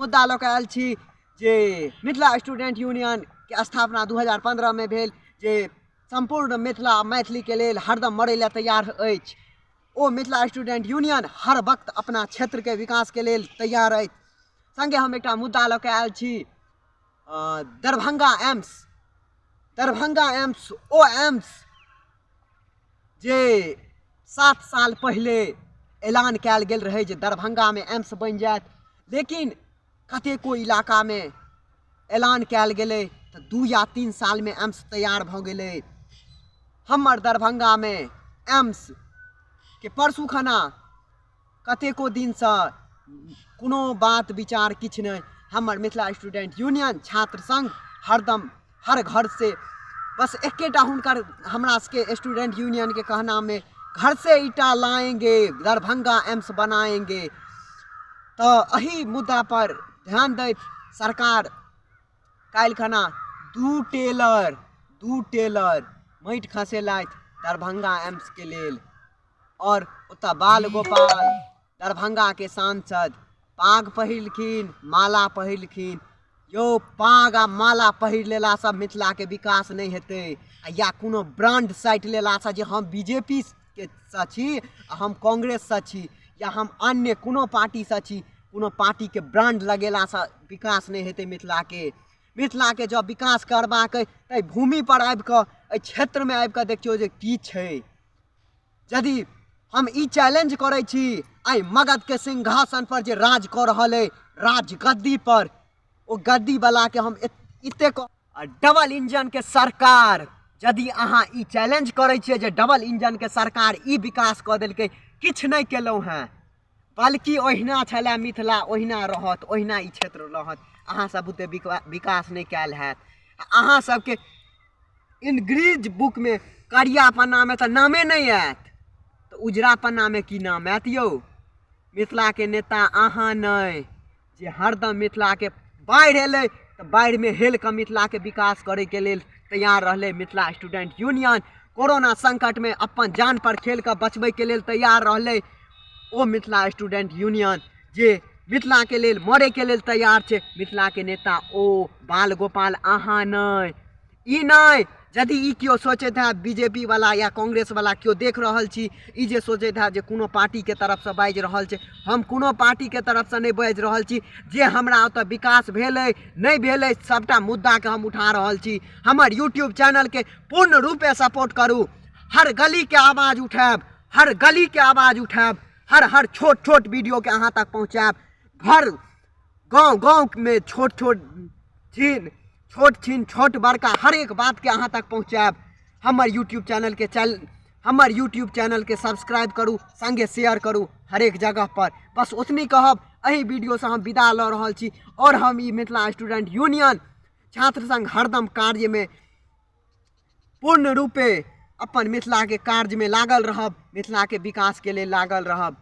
मुद्दा लऽ कऽ आयल छी जे मिथिला स्टूडेंट यूनियनके स्थापना 2015मे भेल, जे सम्पूर्ण मिथिला मैथिलीके लेल हरदम मरै लए तैयार अछि। ओ मिथिला स्टूडेंट यूनियन हर वक्त अपना क्षेत्रके विकासके लेल तैयार अछि। सङ्गे हम एकटा मुद्दा लऽ कऽ आयल छी दरभंगा एम्स। दरभंगा एम्स ओ एम्स जे 7 साल पहिले ऐलान कयल गेल रहै जे दरभंगामे एम्स बनि जायत, लेकिन कतेको इलाकामे ऐलान कयल गेलै तऽ 2 या 3 सालमे एम्स तैयार भऽ गेलै। हमर दरभंगामे एम्स के परसू खाना कतेको दिनसँ कोनो बात विचार किछु नहि। हमर मिथिला स्टूडेंट यूनियन छात्र संघ हरदम हर घर से बस एकेटा हुनकर हमरा सबके स्टूडेंट यूनियन के कहना में घर से ईटा लाएंगे दरभंगा एम्स बनाएंगे। तऽ एहि मुद्दा पर ध्यान दैत सरकार काल्हि खना 2 टेलर माटि खसेलथि दरभंगा एम्स के लेल। और ओतऽ बाल गोपाल दरभंगा के सांसद पाग पहिरलखिन, माला पहिरलखिन। यौ पाग आ माला पहिर लेलासँ मिथिलाके विकास नहि हेतै, आ या कोनो ब्रांड साटि लेलासँ जे हम बीजेपी के सँ छी आ हम कांग्रेससँ छी या हम अन्य कोनो पार्टीसँ छी, कोनो पार्टीके ब्रांड लगेलासँ विकास नहि हेतै मिथिलाके। मिथिलाके जँ विकास करबाक अइ तऽ एहि भूमिपर आबिकऽ एहि क्षेत्रमे आबिकऽ देखियौ जे की छै। यदि हम ई चैलेंज करै छी आइ मगधके सिंहासन पर जे राज कऽ रहल अइ राजगद्दी पर, ओ गद्दीवलाके हम एतेक डबल इंजनके सरकार, यदि अहाँ ई चैलेंज करै छियै जे डबल इंजनके सरकार ई विकास कऽ देलकै, किछु नहि केलहुँ हेँ, बल्कि ओहिना छलै मिथिला, ओहिना रहत, ओहिना ई क्षेत्र रहत। अहाँ सब बुते विकास नहि कयल हैत। अहाँ सबके इनग्रीज बुकमे करिया पन्नामे तऽ नामे नहि आयत, तऽ उजरा पन्नामे की नाम आयत यौ? मिथिलाके नेता अहाँ नहि, जे हरदम मिथिलाके बाढ़ि एलै तऽ बाढ़िमे हेल कऽ मिथिलाके विकास करैके लेल तैयार रहलै मिथिला स्टूडेंट यूनियन। कोरोना संकटमे अपन जान पर खेल कऽ बचबैके लेल तैयार रहलै ओ मिथिला स्टूडेंट यूनियन, जे मिथिलाके लेल मरैके लेल तैयार छै। मिथिलाके नेता ओ बाल गोपाल अहाँ नहि। ई नहि, यदि ई केओ सोचैत हैत बीजेपी वाला या कांग्रेस वाला केओ देख रहल छी, ई जे सोचैत हैत जे कोनो पार्टीके तरफसँ बाजि रहल छै, हम कोनो पार्टीके तरफसँ नहि बाजि रहल छी। जे हमरा ओतऽ विकास भेल अइ नहि भेल अइ सबटा मुद्दाके हम उठा रहल छी। हमर यूट्यूब चैनलके पूर्ण रूपे सपोर्ट करू। हर गलीके आवाज उठायब, हर गलीके आवाज उठायब, हर हर छोट छोट वीडियोके अहाँ तक पहुँचायब। घर गाँव गाँवमे छोट छोट छिन छोट छिन छोट बड़का हर एक बातके अहाँ तक पहुँचायब। हमर यूट्यूब चैनलके चैनल हमर यूट्यूब चैनलके सब्सक्राइब करू, सङ्गे शेयर करू हरेक जगह पर। बस ओतनी कहब, एहि वीडियोसँ हम विदा लऽ रहल छी। आओर हम ई मिथिला स्टूडेंट यूनियन छात्र संघ हरदम कार्यमे पूर्ण रूपे अपन मिथिलाके कार्यमे लागल रहब, मिथिलाके विकासके लेल लागल रहब।